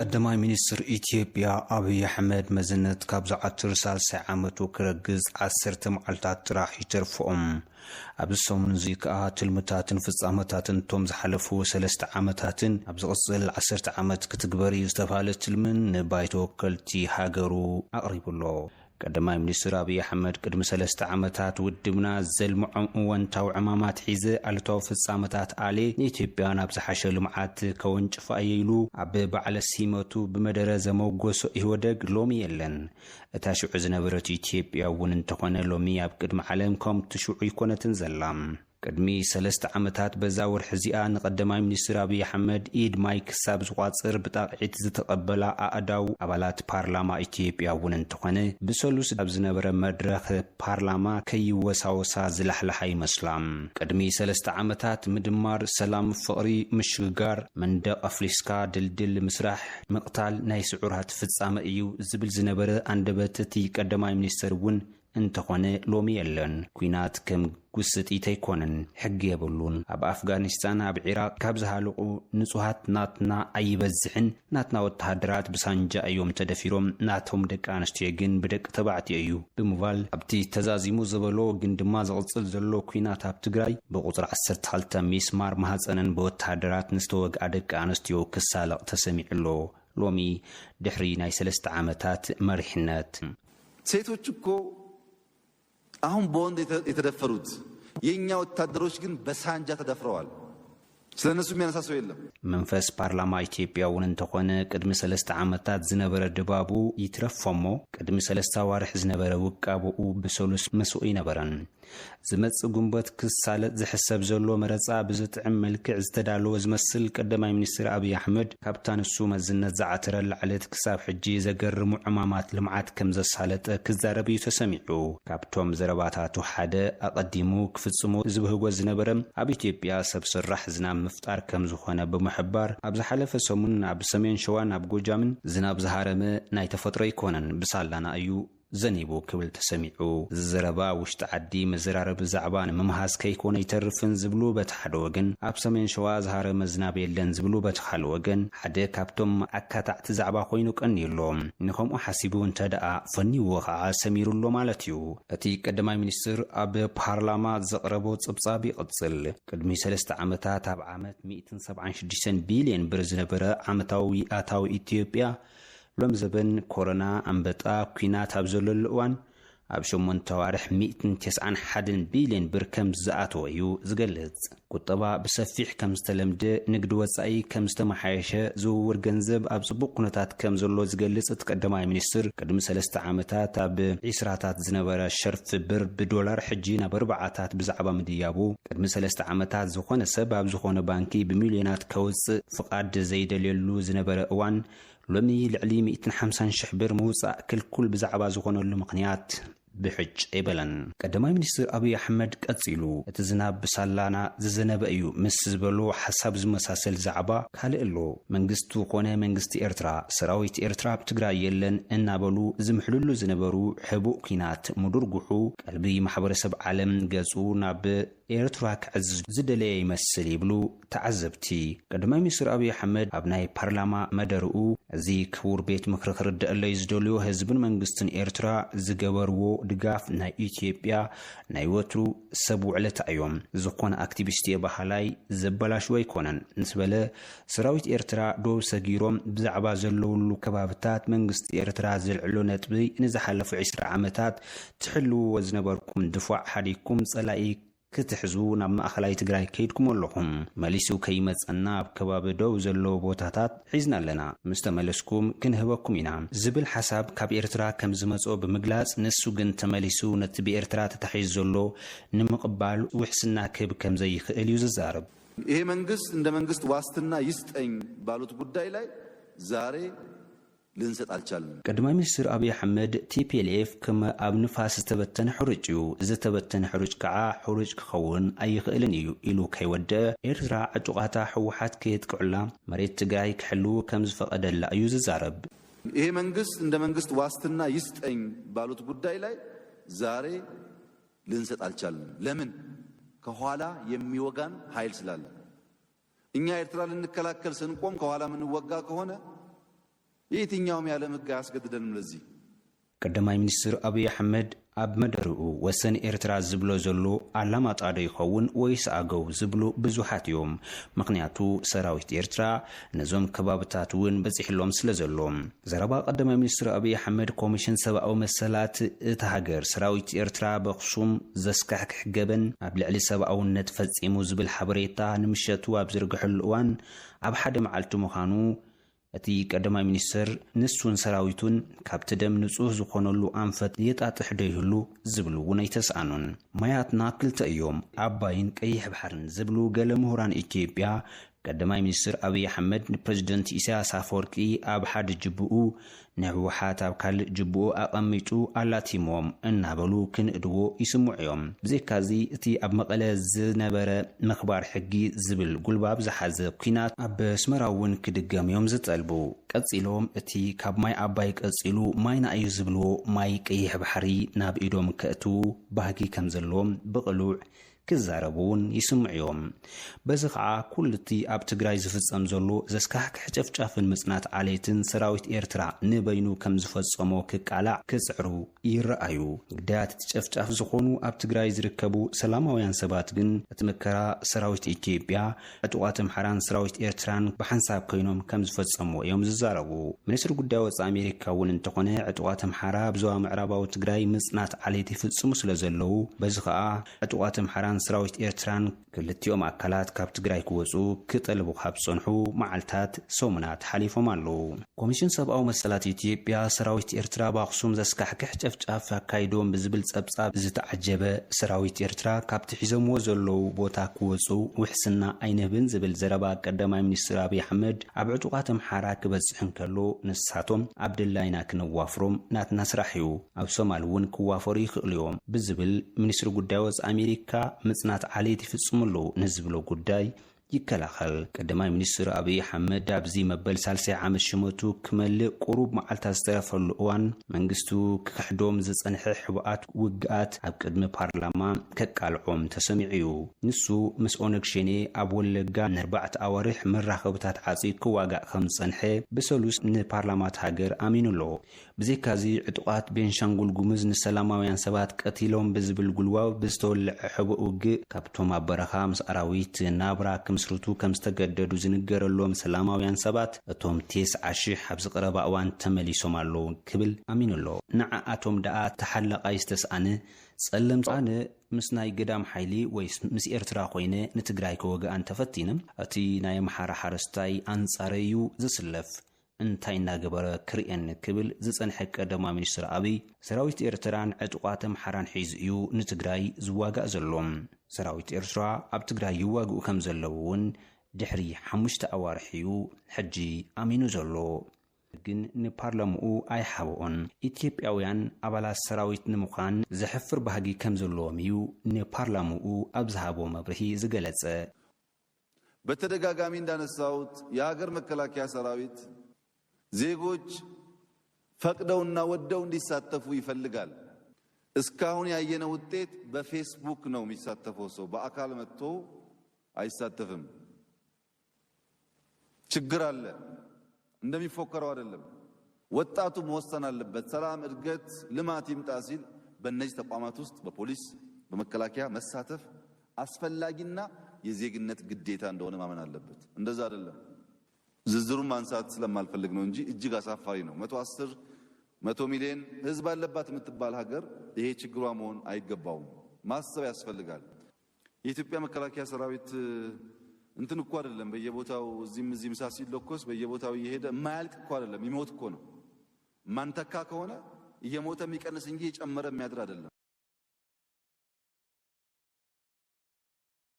ቀዳማይ ሚኒስትር ኢትዮጵያ ኣብይ ኣሕመድ መዝነት ካብ ዝዓትር ሳልሳይ ዓመቱ ክረግጽ ዓሰርተ መዓልታት ጥራሕ ይተርፍኦም። ኣብዚ ሰሙን እዚ ከኣ ትልምታትን ፍጻመታትን እቶም ዝሓለፉ ሰለስተ ዓመታትን ኣብ ዝቕጽል ዓሰርተ ዓመት ክትግበር እዩ ዝተባህለ ትልምን ንባይቶ ወከልቲ ሃገሩ ኣቕሪቡ ኣሎ። ቀዳማይ ሚኒስትር ኣብይ ኣሕመድ ቅድሚ ሰለስተ ዓመታት ውድብና ዘልምዖም እወንታዊ ዕማማት ሒዘ ኣሉታዊ ፍጻመታት ኣልየ ንኢትዮጵያ ናብ ዝሓሸ ልምዓት ከወንጭፋ እየ ኢሉ ኣብ በዓለ ሲመቱ ብመደረ ዘመጎሶ ኢህወደግ ሎሚ የለን። እታ ሽዑ ዝነበረት ኢትዮጵያ እውን እንተኾነ ሎሚ ኣብ ቅድሚ ዓለም ከምቲ ሽዑ ኣይኮነትን ዘላ። ቅድሚ ሰለስተ ዓመታት በዛ ወርሒ እዚኣ ንቀዳማይ ሚኒስትር ኣብይ ኣሕመድ ኢድ ማይ ክሳብ ዝቋጽር ብጣቕዒት ዝተቐበላ ኣእዳው ኣባላት ፓርላማ ኢትዮጵያ እውን እንተኾነ ብሰሉስ ኣብ ዝነበረ መድረኽ ፓርላማ ከይወሳወሳ ዝላሕላሓ ይመስላ። ቅድሚ ሰለስተ ዓመታት ምድማር፣ ሰላም፣ ፍቕሪ፣ ምሽግጋር፣ መንደቕ ኣፍሊስካ ድልድል ምስራሕ፣ ምቕታል ናይ ስዑራት ፍጻመ እዩ ዝብል ዝነበረ ኣንደበት እቲ ቀዳማይ ሚኒስትር እውን እንተኾነ ሎሚ የለን። ኲናት ከም ጉስጢት ኣይኮነን፣ ሕጊ የብሉን። ኣብ ኣፍጋኒስታን፣ ኣብ ዒራቕ ካብ ዝሃለቑ ንጹሃት ናትና ኣይበዝሕን፣ ናትና ወተሃደራት ብሳንጃ እዮም ተደፊሮም፣ ናቶም ደቂ ኣንስትዮ ግን ብደቂ ተባዕትዮ እዩ ብምባል ኣብቲ ተዛዚሙ ዝበሎ ግን ድማ ዝቕጽል ዘሎ ኲናት ኣብ ትግራይ ብቁጽሪ ዓሰርተ ክልተ ሚስማር ማህጸነን ብወተሃደራት ንዝተወግኣ ደቂ ኣንስትዮ ክሳለቕ ተሰሚዑ ኣሎ። ሎሚ ድሕሪ ናይ ሰለስተ ዓመታት መሪሕነት ሴቶች እኮ አሁን በወንድ የተ- የተደፈሩት የኛ ወታደሮች ግን በሳንጃ ተደፍረዋል። ስለነሱ የሚያነሳ ሰው የለም። መንፈስ ፓርላማ ኢትዮጵያ እውን እንተኾነ ቅድሚ ሰለስተ ዓመታት ዝነበረ ድባቡ ይትረፎ እሞ ቅድሚ ሰለስተ ኣዋርሕ ዝነበረ ውቃብኡ ብሰሉስ ምስኡ ኣይነበረን። ዝመጽእ ጉንበት ክሳለጥ ዝሕሰብ ዘሎ መረጻ ብዝጥዕም መልክዕ ዝተዳለወ ዝመስል ቀዳማይ ሚኒስትር ኣብይ ኣሕመድ ካብታ ንሱ መዝነት ዝዓተረላ ዕለት ክሳብ ሕጂ ዘገርሙ ዕማማት ልምዓት ከም ዘሳለጠ ክዛረብ እዩ ተሰሚዑ። ካብቶም ዘረባታቱ ሓደ ኣቐዲሙ ክፍጽሞ ዝብህጎ ዝነበረ ኣብ ኢትዮጵያ ሰብ ሰራሕ ዝናብ ምፍጣር ከም ዝኾነ ብምሕባር ኣብ ዝሓለፈ ሰሙን ኣብ ሰሜን ሸዋን ኣብ ጎጃምን ዝናብ ዝሃረመ ናይ ተፈጥሮ ኣይኮነን ብሳላና እዩ ዘኒቡ ክብል ተሰሚዑ። እዚ ዘረባ ውሽጢ ዓዲ መዘራረቢ ዛዕባ ንምምሃዝ ከይኮነ ኣይተርፍን ዝብሉ በቲ ሓደ ወገን፣ ኣብ ሰሜን ሸዋ ዝሃረመ ዝናብ የለን ዝብሉ በቲ ካልእ ወገን፣ ሓደ ካብቶም ኣካታዕቲ ዛዕባ ኮይኑ ቀንዩ ኣሎ። ንኸምኡ ሓሲቡ እንተ ደኣ ፈንይዎ ኸዓ ሰሚሩ ኣሎ ማለት እዩ። እቲ ቀዳማይ ሚኒስትር ኣብ ፓርላማ ዘቕረቦ ጸብጻብ ይቕጽል። ቅድሚ ሰለስተ ዓመታት ኣብ ዓመት ሚእትን ሰብዓን ሽዱሽተን ቢልዮን ብር ዝነበረ ዓመታዊ ኣታዊ ኢትዮጵያ ሎም ዘበን ኮሮና ኣንበጣ ኲናት ኣብ ዘለሉ እዋን ኣብ ሸሞንተ ኣዋርሕ ሚእትን ተስዓን ሓደን ቢልዮን ብር ከም ዝኣተወ እዩ ዝገልጽ። ቁጠባ ብሰፊሕ ከም ዝተለምደ፣ ንግዲ ወጻኢ ከም ዝተመሓየሸ፣ ዝውውር ገንዘብ ኣብ ጽቡቕ ኩነታት ከም ዘሎ ዝገልጽ እቲ ቀዳማይ ሚኒስትር ቅድሚ ሰለስተ ዓመታት ኣብ ዒስራታት ዝነበረ ሸርፊ ብር ብዶላር ሕጂ ናብ ኣርባዓታት ብዛዕባ ምድያቡ ቅድሚ ሰለስተ ዓመታት ዝኾነ ሰብ ኣብ ዝኾነ ባንኪ ብሚልዮናት ከውጽእ ፍቓድ ዘይደልየሉ ዝነበረ እዋን ሎሚ ልዕሊ ሚእትን ሓምሳን ሽሕ ብር ምውጻእ ክልኩል ብዛዕባ ዝኾነሉ ምኽንያት ብሕጭ ኣይበለን። ቀዳማይ ሚኒስትር ኣብይ ኣሕመድ ቀጺሉ እቲ ዝናብ ብሳላና ዝዘነበ እዩ ምስ ዝበሎ ሓሳብ ዝመሳሰል ዛዕባ ካልእ ኣሎ። መንግስቱ ኮነ መንግስቲ ኤርትራ ሰራዊት ኤርትራ ኣብ ትግራይ የለን እናበሉ ዝምሕልሉ ዝነበሩ ሕቡእ ኲናት ምዱርጉሑ ቀልቢ ማሕበረሰብ ዓለም ገጹ ናብ ኤርትራ ክዕዝዝ ዝደለየ ይመስል ይብሉ ተዓዘብቲ። ቀዳማይ ሚኒስትር ኣብይ ኣሕመድ ኣብ ናይ ፓርላማ መደርኡ እዚ ክቡር ቤት ምክሪ ክርደአለይ ዝደልዮ ህዝብን መንግስትን ኤርትራ ዝገበርዎ ድጋፍ ናይ ኢትዮጵያ ናይ ወትሩ ሰብ ውዕለታ እዮም። ዝኾነ ኣክቲቪስት እየ በሃላይ ዘበላሽዎ ኣይኮነን ምስ በለ ሰራዊት ኤርትራ ዶብ ሰጊሮም ብዛዕባ ዘለውሉ ከባብታት መንግስቲ ኤርትራ ዘልዕሎ ነጥቢ ንዝሓለፉ ዒስራ ዓመታት ትሕልውዎ ዝነበርኩም ድፋዕ ሓዲግኩም ጸላኢ ክትሕዙ ናብ ማእኸላይ ትግራይ ከይድኩም ኣለኹም። መሊሱ ከይመፀና ኣብ ከባቢ ደው ዘለዎ ቦታታት ሒዝና ኣለና። ምስ ተመለስኩም ክንህበኩም ኢና ዝብል ሓሳብ ካብ ኤርትራ ከም ዝመፅኦ ብምግላፅ ንሱ ግን ተመሊሱ ነቲ ብኤርትራ ተታሒዙ ዘሎ ንምቕባል ውሕስና ክህብ ከም ዘይኽእል እዩ ዝዛረብ። ይሄ መንግስት እንደ መንግስት ዋስትና ይስጠኝ ባሉት ጉዳይ ላይ ዛሬ ልንሰጥ አልቻልንም። ቀዳማይ ሚኒስትር ኣብይ ኣሕመድ ቲ ፒ ኤል ኤፍ ከም ኣብ ንፋስ ዝተበተነ ሕሩጭ እዩ። ዝተበተነ ሕሩጭ ከዓ ሕሩጭ ክኸውን ኣይኽእልን እዩ ኢሉ ከይወደአ ኤርትራ ዕጡቓታ ህወሓት ከየጥቅዑላ መሬት ትግራይ ክሕልው ከም ዝፈቐደላ እዩ ዝዛረብ። ይሄ መንግስት እንደ መንግስት ዋስትና ይስጠኝ ባሉት ጉዳይ ላይ ዛሬ ልንሰጥ አልቻልንም። ለምን? ከኋላ የሚወጋን ኃይል ስላለ። እኛ ኤርትራ ልንከላከል ስንቆም ከኋላ ምንወጋ ከሆነ የትኛውም የዓለም ሕግ አያስገድደንም ለዚህ። ቀዳማይ ሚኒስትር ኣብይ ኣሕመድ ኣብ መደርኡ ወሰን ኤርትራ ዝብሎ ዘሎ ኣላማጣ ዶ ይኸውን ወይስ ኣገው ዝብሉ ብዙሓት እዮም። ምኽንያቱ ሰራዊት ኤርትራ ነዞም ከባብታት እውን በፂሕሎም ስለ ዘሎ። ዘረባ ቀዳማይ ሚኒስትር ኣብይ ኣሕመድ ኮሚሽን ሰብኣዊ መሰላት እታ ሃገር ሰራዊት ኤርትራ በክሱም ዘስካሕክሕ ገበን ኣብ ልዕሊ ሰብኣውነት ፈፂሙ ዝብል ሓበሬታ ንምሸቱ ኣብ ዝርግሐሉ እዋን ኣብ ሓደ መዓልቲ ምዃኑ እቲ ቀዳማይ ሚኒስትር ንሱን ሰራዊቱን ካብቲ ደም ንጹህ ዝኾነሉ ኣንፈት የጣጥሕ ዶ ይህሉ ዝብሉ እውን ኣይተስኣኑን። ማያትና ክልተ እዮም፣ ኣባይን ቀይሕ ባሕርን ዝብሉ ገለ ምሁራን ኢትዮጵያ፣ ቀዳማይ ሚኒስትር ኣብይ ኣሕመድ ንፕረዚደንት ኢሳያስ ኣፈወርቂ ኣብ ሓደ ጅብኡ ንህወሓት ኣብ ካልእ ጅብኡ ኣቐሚጡ ኣላቲሞም እናበሉ ክንእድዎ ይስምዑ እዮም። ብዘይካዚ እቲ ኣብ መቐለ ዝነበረ ምኽባር ሕጊ ዝብል ጉልባብ ዝሓዘ ኲናት ኣብ ኣስመራ እውን ክድገም እዮም ዝጠልቡ። ቀጺሎም እቲ ካብ ማይ ኣባይ ቀጺሉ ማይና እዩ ዝብልዎ ማይ ቀይሕ ባሕሪ ናብ ኢዶም ከእትዉ ባህጊ ከም ዘለዎም ብቕሉዕ ክዛረቡ እውን ይስምዑ እዮም። በዚ ኸዓ ኩሉ እቲ ኣብ ትግራይ ዝፍጸም ዘሎ ዘስካሕክሕ ጨፍጫፍን ምጽናት ዓሌትን ሰራዊት ኤርትራ ንበይኑ ከም ዝፈጸሞ ክቃላዕ ክጽዕሩ ይረኣዩ። ግዳያት እቲ ጨፍጫፍ ዝኾኑ ኣብ ትግራይ ዝርከቡ ሰላማውያን ሰባት ግን እቲ መከራ ሰራዊት ኢትዮጵያ፣ ዕጡቓት ኣምሓራን ሰራዊት ኤርትራን ብሓንሳብ ኮይኖም ከም ዝፈጸምዎ እዮም ዝዛረቡ። ሚኒስትሪ ጉዳይ ወጻኢ ኣሜሪካ እውን እንተኾነ ዕጡቓት ኣምሓራ ኣብ ዞባ ምዕራባዊ ትግራይ ምጽናት ዓሌት ይፍጽሙ ስለ ዘለዉ በዚ ኸኣ ዕጡቓት ኣምሓራን ሰራዊት ኤርትራን ክልቲኦም ኣካላት ካብ ትግራይ ክወፁ ክጠልቡ ካብ ዝፀንሑ መዓልታት ሰሙናት ሓሊፎም ኣለዉ። ኮሚሽን ሰብኣዊ መሰላት ኢትዮጵያ ሰራዊት ኤርትራ ኣብ ኣኽሱም ዘስካሕክሕ ጨፍጫፍ ኣካይዶም ብዝብል ፀብፃብ ዝተዓጀበ ሰራዊት ኤርትራ ካብቲ ሒዞምዎ ዘለዉ ቦታ ክወፁ ውሕስና ኣይንህብን ዝብል ዘረባ ቀዳማይ ሚኒስትር ኣብይ ኣሕመድ ኣብ ዕጡቓት ኣምሓራ ክበፅሕ እንከሎ ንሳቶም ኣብ ድላይና ክንዋፍሮም ናትና ስራሕ እዩ፣ ኣብ ሶማል እውን ክዋፈሩ ይኽእሉ እዮም ብዝብል ሚኒስትሪ ጉዳይ ወፃኢ ኣሜሪካ ምፅናት ዓሌት ይፍፅሙ ኣለዉ ንዝብሎ ጉዳይ ይከላኸል። ቀዳማይ ሚኒስትር ኣብይ ኣሕመድ ኣብዚ መበል ሳልሳይ ዓመት ሽመቱ ክመልእ ቁሩብ መዓልታት ዝተረፈሉ እዋን መንግስቱ ክክሕዶም ዝፀንሐ ሕቡኣት ውግኣት ኣብ ቅድሚ ፓርላማ ከቃልዖም ተሰሚዑ እዩ። ንሱ ምስ ኦነግ ሸኔ ኣብ ወለጋ ንኣርባዕተ ኣዋርሕ መራኸብታት ዓፅዩ ክዋጋእ ከም ዝፀንሐ ብሰሉስ ንፓርላማት ሃገር ኣሚኑ ኣሎ። ብዘይካዚ ዕጡቓት ቤንሻንጉል ጉሙዝ ንሰላማውያን ሰባት ቀቲሎም ብዝብል ጉልባብ ብዝተወልዐ ሕቡእ ውግእ ካብቶም ኣብ በረኻ ምስ ኣራዊት ናብራ ክምስርቱ ከም ዝተገደዱ ዝንገረሎም ሰላማውያን ሰባት እቶም ቴስዓ ሽሕ ኣብዚ ቀረባ እዋን ተመሊሶም ኣለዉ ክብል ኣሚኑ ኣሎ። ንዓኣቶም ደኣ ተሓላቓይ ዝተስኣነ ጸለምቲ ኣነ ምስ ናይ ገዳም ሓይሊ ወይስ ምስ ኤርትራ ኮይነ ንትግራይ ክወግኣን ተፈቲነ እቲ ናይ ኣምሓራ ሓረስታይ ኣንጻረይ እዩ ዝስለፍ እንታይ እናገበረ ክርእየኒ ክብል ዝጸንሐ ቀዳማይ ሚኒስትር ኣብይ ሰራዊት ኤርትራን ዕጡቓት ኣምሓራን ሒዙ እዩ ንትግራይ ዝዋጋእ ዘሎ። ሰራዊት ኤርትራ ኣብ ትግራይ ይዋግኡ ከም ዘለዉ እውን ድሕሪ ሓሙሽተ ኣዋርሕ እዩ ሕጂ ኣሚኑ ዘሎ። ግን ንፓርላምኡ ኣይሓብኦን። ኢትዮጵያውያን ኣባላት ሰራዊት ንምዃን ዘሕፍር ባህጊ ከም ዘለዎም እዩ ንፓርላምኡ ኣብ ዝሃቦ መብርሂ ዝገለጸ። በተደጋጋሚ እንዳነሳሁት የሀገር መከላከያ ሰራዊት ዜጎች ፈቅደውና ወደው እንዲሳተፉ ይፈልጋል። እስካሁን ያየነው ውጤት በፌስቡክ ነው የሚሳተፈው ሰው በአካል መጥቶ አይሳተፍም። ችግር አለ። እንደሚፎከረው አይደለም። ወጣቱ መወሰን አለበት። ሰላም፣ እድገት፣ ልማት ይምጣ ሲል በእነዚህ ተቋማት ውስጥ በፖሊስ በመከላከያ መሳተፍ አስፈላጊና የዜግነት ግዴታ እንደሆነ ማመን አለበት። እንደዛ አይደለም። ዝርዝሩን ማንሳት ስለማልፈልግ ነው እንጂ እጅግ አሳፋሪ ነው። መቶ አስር መቶ ሚሊዮን ህዝብ አለባት የምትባል ሀገር ይሄ ችግሯ መሆን አይገባውም። ማሰብ ያስፈልጋል። የኢትዮጵያ መከላከያ ሰራዊት እንትን እኮ አይደለም። በየቦታው እዚህም እዚህም እሳት ሲለኮስ በየቦታው እየሄደ የማያልቅ እኮ አይደለም። ይሞት እኮ ነው። ማንተካ ከሆነ እየሞተ የሚቀንስ እንጂ እየጨመረ የሚያድር አይደለም።